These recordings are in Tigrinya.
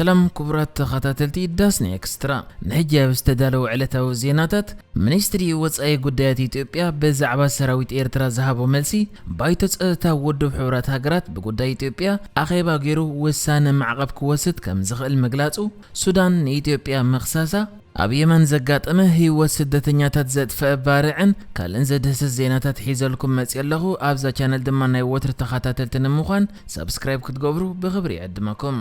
ሰላም ክቡራት ተኸታተልቲ ዳስኒ ኤክስትራ፣ ንሕጂ ኣብ ዝተዳለወ ዕለታዊ ዜናታት፣ ሚኒስትሪ ወጻኢ ጉዳያት ኢትዮጵያ ብዛዕባ ሰራዊት ኤርትራ ዝሃቦ መልሲ፣ ባይቶ ጸጥታ ውድብ ሕቡራት ሃገራት ብጉዳይ ኢትዮጵያ ኣኼባ ገይሩ ውሳነ ማዕቐብ ክወስድ ከም ዝኽእል ምግላጹ፣ ሱዳን ንኢትዮጵያ ምኽሳሳ፣ ኣብ የመን ዘጋጠመ ህይወት ስደተኛታት ዘጥፈአ ባርዕን ካልእን ዘድህስስ ዜናታት ሒዘልኩም መጽእ ኣለኹ። ኣብዛ ቻነል ድማ ናይ ወትሪ ተኸታተልቲ ንምዃን ሳብስክራይብ ክትገብሩ ብኽብሪ ይዕድመኩም።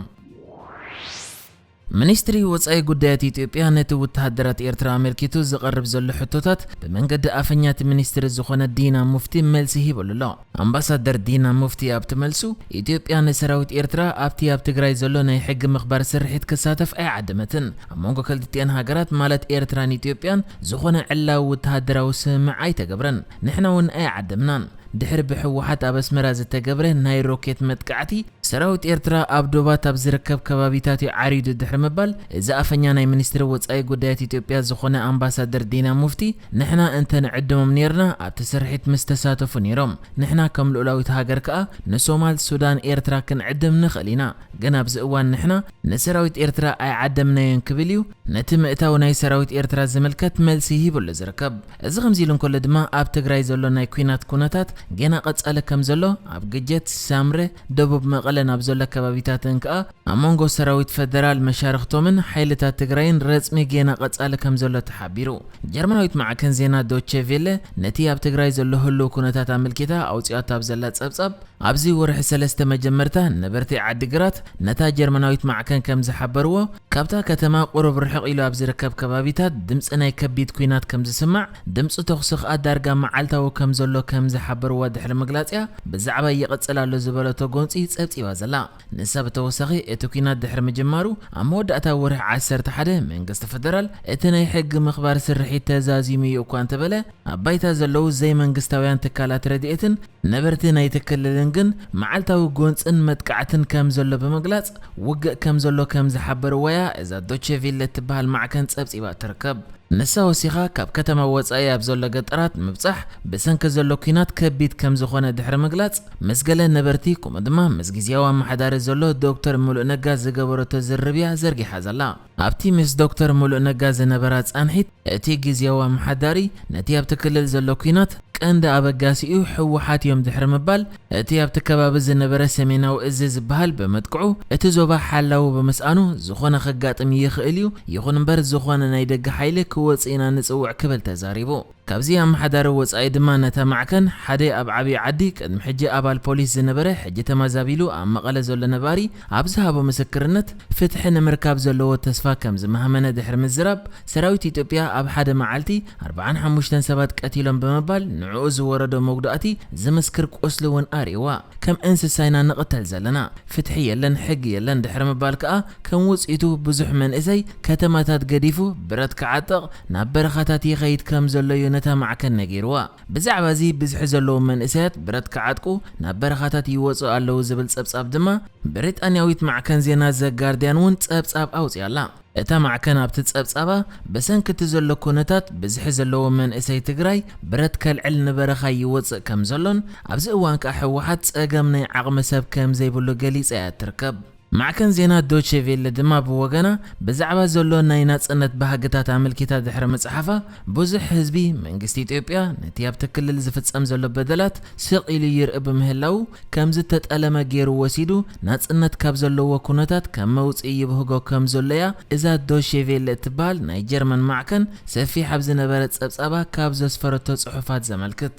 ሚኒስትሪ ወጻኢ ጉዳያት ኢትዮጵያ ነቲ ወተሃደራት ኤርትራ ኣመልኪቱ ዝቐርብ ዘሎ ሕቶታት ብመንገዲ ኣፈኛቲ ሚኒስትሪ ዝኾነ ዲና ሙፍቲ መልሲ ሂበሉ ኣሎ። ኣምባሳደር ዲና ሙፍቲ ኣብቲ መልሱ፣ ኢትዮጵያ ንሰራዊት ኤርትራ ኣብቲ ኣብ ትግራይ ዘሎ ናይ ሕጊ ምኽባር ስርሒት ክሳተፍ ኣይዓደመትን። ኣብ መንጎ ክልቲኣን ሃገራት ማለት ኤርትራን ኢትዮጵያን ዝኾነ ዕላዊ ወተሃደራዊ ስምምዕ ኣይተገብረን። ንሕና እውን ኣይዓደምናን። ድሕሪ ብህወሓት ኣብ ኣስመራ ዝተገብረ ናይ ሮኬት መጥቃዕቲ፣ ሰራዊት ኤርትራ ኣብ ዶባት ኣብ ዝርከብ ከባቢታት እዩ ዓሪዱ ድሕሪ ምባል፣ እዚ ኣፈኛ ናይ ሚኒስትሪ ወጻኢ ጉዳያት ኢትዮጵያ ዝኾነ ኣምባሳደር ዲና ሙፍቲ፣ ንሕና እንተ ንዕድሞም ኔርና ኣብቲ ስርሒት ምስ ተሳተፉ ኔሮም። ንሕና ከም ልኡላዊት ሃገር ከኣ ንሶማል፣ ሱዳን፣ ኤርትራ ክንዕድም ንኽእል ኢና። ግን ኣብዚ እዋን ንሕና ንሰራዊት ኤርትራ ኣይዓደምናዮን ክብል እዩ ነቲ ምእታው ናይ ሰራዊት ኤርትራ ዝምልከት መልሲ ሂብሉ ዝርከብ። እዚ ከምዚ ኢሉ እንከሎ ድማ ኣብ ትግራይ ዘሎ ናይ ኲናት ኩነታት ገና ቀጻሊ ከም ዘሎ ኣብ ግጀት፣ ሳምረ፣ ደቡብ መቐለ ናብ ዘሎ ከባቢታትን ከኣ ኣብ መንጎ ሰራዊት ፈደራል መሻርኽቶምን ሓይልታት ትግራይን ረጽሚ ገና ቀጻሊ ከም ዘሎ ተሓቢሩ። ጀርመናዊት ማዕከን ዜና ዶቼ ቬለ ነቲ ኣብ ትግራይ ዘሎ ህሉው ኩነታት ኣመልኪታ ኣውጺኣቶ ኣብ ዘላ ጸብጻብ፣ ኣብዚ ወርሒ ሰለስተ መጀመርታ ነበርቲ ዓዲግራት ነታ ጀርመናዊት ማዕከን ከም ዝሓበርዎ፣ ካብታ ከተማ ቁሩብ ርሕቕ ኢሉ ኣብ ዝርከብ ከባቢታት ድምጺ ናይ ከቢድ ኲናት ከም ዝስማዕ፣ ድምጺ ተኹሲ ከኣ ዳርጋ መዓልታዊ ከም ዘሎ ከም ዝሓበርዋ ድሕሪ ምግላጽ እያ ብዛዕባ ይቕጽል ኣሎ ዝበለቶ ጎንጺ ጸብጺባ ዘላ። ንሳ ብተወሳኺ እቲ ኲናት ድሕሪ ምጅማሩ ኣብ መወዳእታ ወርሒ ዓሰርተ ሓደ መንግስቲ ፈደራል እቲ ናይ ሕጊ ምኽባር ስርሒት ተዛዚሙ እዩ እኳ እንተበለ፣ ኣብ ባይታ ዘለዉ ዘይመንግስታውያን ትካላት ረድኤትን ነበርቲ ናይቲ ክልልን ግን መዓልታዊ ጎንጽን መጥቃዕትን ከም ዘሎ ብምግላጽ፣ ውግእ ከም ዘሎ ከም ዝሓበርዋ እያ እዛ ዶቼ ቬለ እትበሃል ማዕከን ጸብጺባ ትርከብ። ንሳ ወሲኻ፣ ካብ ከተማ ወጻኢ ኣብ ዘሎ ገጠራት ምብጻሕ ብሰንኪ ዘሎ ኲናት ከቢድ ከም ዝኾነ ድሕሪ ምግላጽ፣ ምስ ገለ ነበርቲ ከምኡ ድማ ምስ ግዝያዊ ኣመሓዳሪ ዘሎ ዶክተር ሙሉእ ነጋ ዝገበረቶ ዝርርብያ ዘርጊሓ ዘላ። ኣብቲ ምስ ዶክተር ሙሉእ ነጋ ዝነበራ ጻንሒት፣ እቲ ግዝያዊ ኣመሓዳሪ ነቲ ኣብቲ ክልል ዘሎ ኲናት ቀንዲ ኣበጋሲኡ ህወሓት እዮም ድሕሪ ምባል፣ እቲ ኣብቲ ከባቢ ዝነበረ ሰሜናዊ እዚ ዝበሃል ብምጥቅዑ፣ እቲ ዞባ ሓላዊ ብምስኣኑ፣ ዝኾነ ከጋጥም ይኽእል እዩ፣ ይኹን እምበር ዝኾነ ናይ ደገ ሓይሊ ክወጽእ ኢና ንጽውዕ ክብል ተዛሪቡ። ካብዚ ኣመሓዳሪ ወጻኢ ድማ ነታ ማዕከን ሓደ ኣብ ዓብዪ ዓዲ ቅድሚ ሕጂ ኣባል ፖሊስ ዝነበረ ሕጂ ተመዛቢሉ ኣብ መቐለ ዘሎ ነባሪ ኣብ ዝሃቦ ምስክርነት፣ ፍትሒ ንምርካብ ዘለዎ ተስፋ ከም ዝመሃመነ ድሕሪ ምዝራብ፣ ሰራዊት ኢትዮጵያ ኣብ ሓደ መዓልቲ ኣርብዓን ሓሙሽተን ሰባት ቀቲሎም ብምባል ንዕኡ ዝወረዶ መጉዳእቲ ዝምስክር ቁስሊ እውን ኣርእይዋ። ከም እንስሳ ኢና ንቕተል ዘለና፣ ፍትሒ የለን፣ ሕጊ የለን ድሕሪ ምባል ከኣ ከም ውጽኢቱ ብዙሕ መንእሰይ ከተማታት ገዲፉ ብረት ክዓጥቕ ናብ በረኻታት ይኸይድ ከም ዘሎ እዩ ነታ ማዕከን ነጊርዋ። ብዛዕባ እዚ ብዝሒ ዘለዎም መንእሰያት ብረት ክዓጥቁ ናብ በረኻታት ይወጹ ኣለዉ ዝብል ጸብጻብ ድማ ብሪጣንያዊት ማዕከን ዜና ዘ ጋርድያን እውን ጸብጻብ ኣውጺኣላ። እታ ማዕከን ኣብቲ ጸብጻባ፣ ብሰንኪ እቲ ዘሎ ኩነታት ብዝሒ ዘለዎ መንእሰይ ትግራይ ብረት ከልዕል ንበረኻ ይወጽእ ከም ዘሎን ኣብዚ እዋን ከኣ ህወሓት ጸገም ናይ ዓቕሚ ሰብ ከም ዘይብሉ ገሊጻ እያ ትርከብ። ማዕከን ዜና ዶቼ ቬለ ድማ ብወገና ብዛዕባ ዘሎ ናይ ናጽነት ባህግታት ኣመልኪታ ድሕሪ ምጽሓፋ፣ ብዙሕ ህዝቢ መንግስቲ ኢትዮጵያ ነቲ ኣብቲ ክልል ዝፍጸም ዘሎ በደላት ስቕ ኢሉ ይርኢ ብምህላዉ፣ ከም ዝተጠለመ ገይሩ ወሲዱ ናጽነት ካብ ዘለዎ ኩነታት ከም መውጽኢ ይብህጎ ከም ዘሎ እያ እዛ ዶቼ ቬለ እትበሃል ናይ ጀርመን ማዕከን ሰፊሕ ኣብ ዝነበረ ጸብጻባ ካብ ዘስፈረቶ ጽሑፋት ዘመልክት።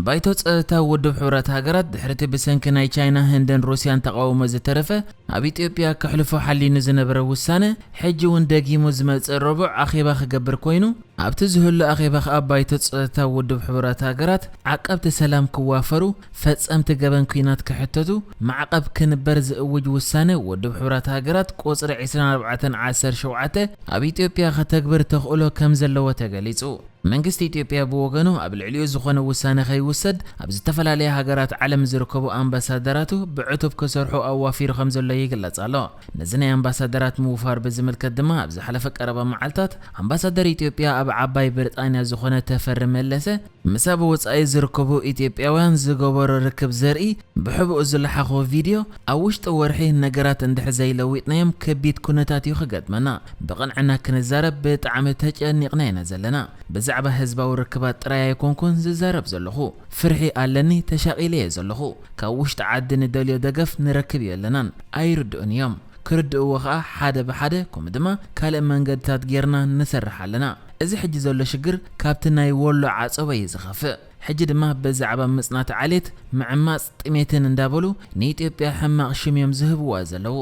ባይቶ ጸጥታ ውድብ ሕቡራት ሃገራት ድሕሪ እቲ ብሰንኪ ናይ ቻይና፣ ህንድን ሩስያን ተቓውሞ ዝተረፈ ኣብ ኢትዮጵያ ከሕልፎ ሓሊኑ ዝነበረ ውሳነ፣ ሕጂ እውን ደጊሙ ዝመጽእ ረቡዕ ኣኼባ ክገብር ኮይኑ፣ ኣብቲ ዝህሉ ኣኼባ ከኣ ባይቶ ጸጥታ ውድብ ሕቡራት ሃገራት ዓቀብቲ ሰላም ክዋፈሩ፣ ፈጸምቲ ገበን ኲናት ክሕተቱ፣ ማዕቐብ ክንበር ዝእውጅ ውሳነ ውድብ ሕቡራት ሃገራት ቁጽሪ ዕስራን ኣርባዕተን ዓሰርተ ሸውዓተ ኣብ ኢትዮጵያ ከተግብር ተኽእሎ ከም ዘለዎ ተገሊጹ። መንግስቲ ኢትዮጵያ ብወገኑ ኣብ ልዕሊኡ ዝኾነ ውሳነ ከይውሰድ ኣብ ዝተፈላለያ ሃገራት ዓለም ዝርከቡ ኣምባሳደራቱ ብዕቱብ ክሰርሑ ኣዋፊሩ ከም ዘሎ ይግለጽ ኣሎ። ነዚ ናይ ኣምባሳደራት ምውፋር ብዝምልከት ድማ ኣብ ዝሓለፈ ቀረባ መዓልታት ኣምባሳደር ኢትዮጵያ ኣብ ዓባይ ብሪጣንያ ዝኾነ ተፈሪ መለሰ ምስ ኣብ ወጻኢ ዝርከቡ ኢትዮጵያውያን ዝገበሮ ርክብ ዘርኢ ብሕቡእ ዝለሓኾ ቪድዮ፣ ኣብ ውሽጢ ወርሒ ነገራት እንድሕር ዘይለዊጥናዮም ከቢድ ኩነታት እዩ ክገጥመና። ብቕንዕና ክንዛረብ ብጣዕሚ ተጨኒቕና ኢና ዘለና። ብዛዕባ ህዝባዊ ርክባት ጥራይ ኣይኮንኩን ዝዛረብ ዘለኹ። ፍርሒ ኣለኒ፣ ተሻቒለ እየ ዘለኹ። ካብ ውሽጢ ዓዲ ንደልዮ ደገፍ ንረክብ የለናን። ኣይርድኡን እዮም። ክርድእዎ ኸኣ ሓደ ብሓደ ከምኡ ድማ ካልእ መንገድታት ጌርና ንሰርሕ ኣለና። እዚ ሕጂ ዘሎ ሽግር ካብቲ ናይ ወሎ ዓጸቦ እዩ ዝኸፍእ። ሕጂ ድማ ብዛዕባ ምጽናት ዓሌት፣ ምዕማጽ፣ ጥሜትን እንዳበሉ ንኢትዮጵያ ሕማቕ ሽም እዮም ዝህብዋ ዘለዉ።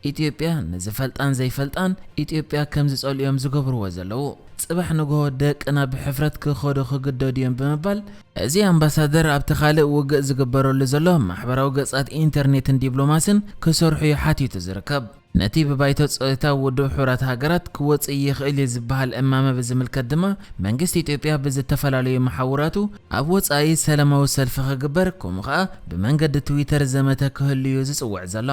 ኢትዮጵያ ንዝፈልጣን ዘይፈልጣን ኢትዮጵያ ከም ዝጸልኡ እዮም ዝገብርዎ ዘለዉ። ጽባሕ ንግሆ ደቅና ብሕፍረት ክኸዱ ክግደዱ እዮም ብምባል፣ እዚ ኣምባሳደር ኣብቲ ካልእ ውግእ ዝግበረሉ ዘሎ ማሕበራዊ ገጻት ኢንተርኔትን ዲፕሎማስን ክሰርሑ እዩ ሓቲቱ ዝርከብ። ነቲ ብባይቶ ጸጥታ ውድብ ሕቡራት ሃገራት ክወጽእ ይኽእል እዩ ዝበሃል እማመ ብዝምልከት ድማ፣ መንግስቲ ኢትዮጵያ ብዝተፈላለዩ መሓውራቱ ኣብ ወጻኢ ሰላማዊ ሰልፊ ክግበር፣ ከምኡ ኸኣ ብመንገዲ ትዊተር ዘመተ ክህሉ እዩ ዝጽውዕ ዘሎ።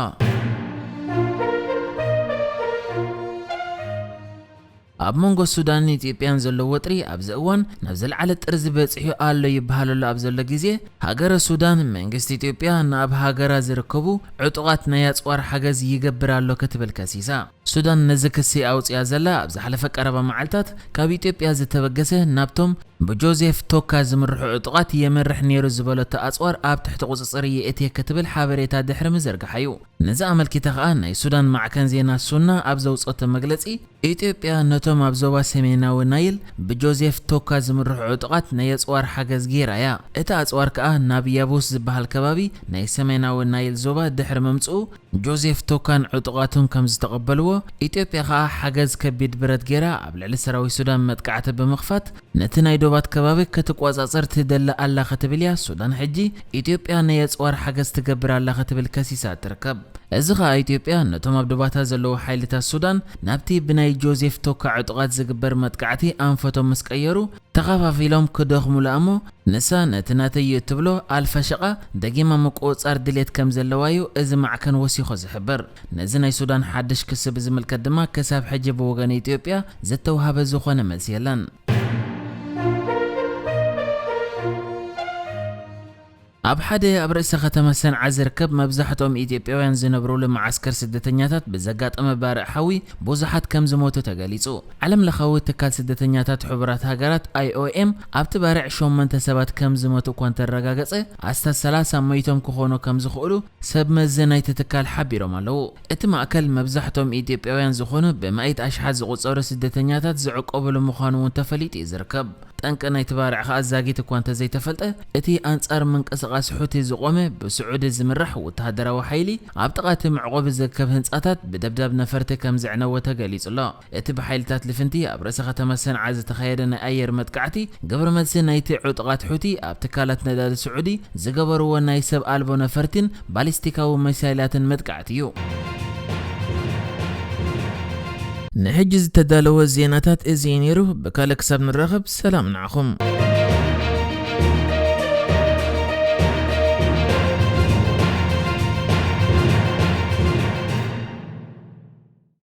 ኣብ መንጎ ሱዳንን ኢትዮጵያን ዘሎ ወጥሪ ኣብዚ እዋን ናብ ዝለዓለ ጥርዚ በጺሑ ኣሎ ይበሃል ኣሎ ኣብ ዘሎ ግዜ፣ ሃገረ ሱዳን መንግስቲ ኢትዮጵያ ንኣብ ሃገራ ዝርከቡ ዕጡቓት ናይ ኣጽዋር ሓገዝ ይገብር ኣሎ ክትብል ከሲሳ። ሱዳን ነዚ ክሲ ኣውጺኣ ዘላ ኣብ ዝሓለፈ ቀረባ መዓልታት ካብ ኢትዮጵያ ዝተበገሰ ናብቶም ብጆዜፍ ቶካ ዝምርሑ ዕጡቓት የመርሕ ነይሩ ዝበለቶ ኣጽዋር ኣብ ትሕቲ ቁጽጽር የእትየ ክትብል ሓበሬታ ድሕሪ ምዝርጋሓ እዩ። ነዚ ኣመልኪታ ኸኣ ናይ ሱዳን ማዕከን ዜና ሱና ኣብ ዘውጸቶ መግለጺ፣ ኢትዮጵያ ነቶም ኣብ ዞባ ሰሜናዊ ናይል ብጆዜፍ ቶካ ዝምርሑ ዕጡቓት ናይ ኣጽዋር ሓገዝ ገይራ እያ። እቲ ኣጽዋር ከኣ ናብ ያቡስ ዝበሃል ከባቢ ናይ ሰሜናዊ ናይል ዞባ ድሕሪ ምምጽኡ፣ ጆዜፍ ቶካን ዕጡቓቱን ከም ዝተቐበልዎ፣ ኢትዮጵያ ከኣ ሓገዝ ከቢድ ብረት ገይራ ኣብ ልዕሊ ሰራዊት ሱዳን መጥቃዕቲ ብምኽፋት፣ ነቲ ናይ ዶባት ከባቢ ክትቆጻጸር ትደሊ ኣላ ክትብል እያ ሱዳን ሕጂ ኢትዮጵያ ናይ ኣጽዋር ሓገዝ ትገብር ኣላ ክትብል ከሲሳ ትርከብ። እዚ ኸኣ ኢትዮጵያ ነቶም ኣብ ዶባታ ዘለዉ ሓይልታት ሱዳን ናብቲ ብናይ ጆዜፍ ቶካ ዕጡቓት ዝግበር መጥቃዕቲ ኣንፈቶም ምስ ቀየሩ፣ ተኸፋፊሎም ክደኽሙላ እሞ፣ ንሳ ነቲ ናተይ እዩ እትብሎ ኣልፋሽቓ ደጊማ ምቁጽጻር ድሌት ከም ዘለዋ እዩ እዚ ማዕከን ወሲኹ ዝሕብር። ነዚ ናይ ሱዳን ሓድሽ ክሲ ብዝምልከት ድማ ክሳብ ሕጂ ብወገን ኢትዮጵያ ዝተውሃበ ዝኾነ መልሲ የለን። ኣብ ሓደ ኣብ ርእሰ ከተማ ሰንዓ ዝርከብ መብዛሕትኦም ኢትዮጵያውያን ዝነብሩሉ መዓስከር ስደተኛታት ብዘጋጠመ ባርዕ ሓዊ ብዙሓት ከም ዝሞቱ ተገሊጹ። ዓለም ለኻዊ ትካል ስደተኛታት ሕቡራት ሃገራት፣ ኣይ ኦ ኤም፣ ኣብቲ ባርዕ ሸሞንተ ሰባት ከም ዝሞቱ እኳ እንተረጋገጸ፣ ኣስታት ሰላሳ ሞይቶም ክኾኑ ከም ዝኽእሉ ሰብ መዚ ናይቲ ትካል ሓቢሮም ኣለዉ። እቲ ማእከል መብዛሕትኦም ኢትዮጵያውያን ዝኾኑ ብመኣይት ኣሽሓት ዝቑጸሩ ስደተኛታት ዝዕቆብሉ ምዃኑ እውን ተፈሊጡ እዩ ዝርከብ። ጠንቂ ናይቲ ባርዕ ከኣ ዛጊት እኳ እንተዘይተፈልጠ፣ እቲ ኣንጻር ምንቅስቓስ ሑቲ ዝቖመ ብስዑዲ ዝምራሕ ወተሃደራዊ ሓይሊ ኣብ ጥቓ እቲ መዕቆቢ ዝርከብ ህንጻታት ብደብዳብ ነፈርቲ ከም ዘዕነወ ተገሊጹ ኣሎ። እቲ ብሓይልታት ልፍንቲ ኣብ ርእሰ ከተማ ሰንዓ ዝተኻየደ ናይ ኣየር መጥቃዕቲ ግብረ መልሲ ናይቲ ዕጡቓት ሑቲ ኣብ ትካላት ነዳዲ ስዑዲ ዝገበርዎ ናይ ሰብ ኣልቦ ነፈርቲን ባሊስቲካዊ ሚሳይላትን መጥቃዕቲ እዩ። ንሕጂ ዝተዳለወ ዜናታት እዚ እዩ ነይሩ። ብካልእ ክሳብ ንራኸብ ሰላም ንዓኹም።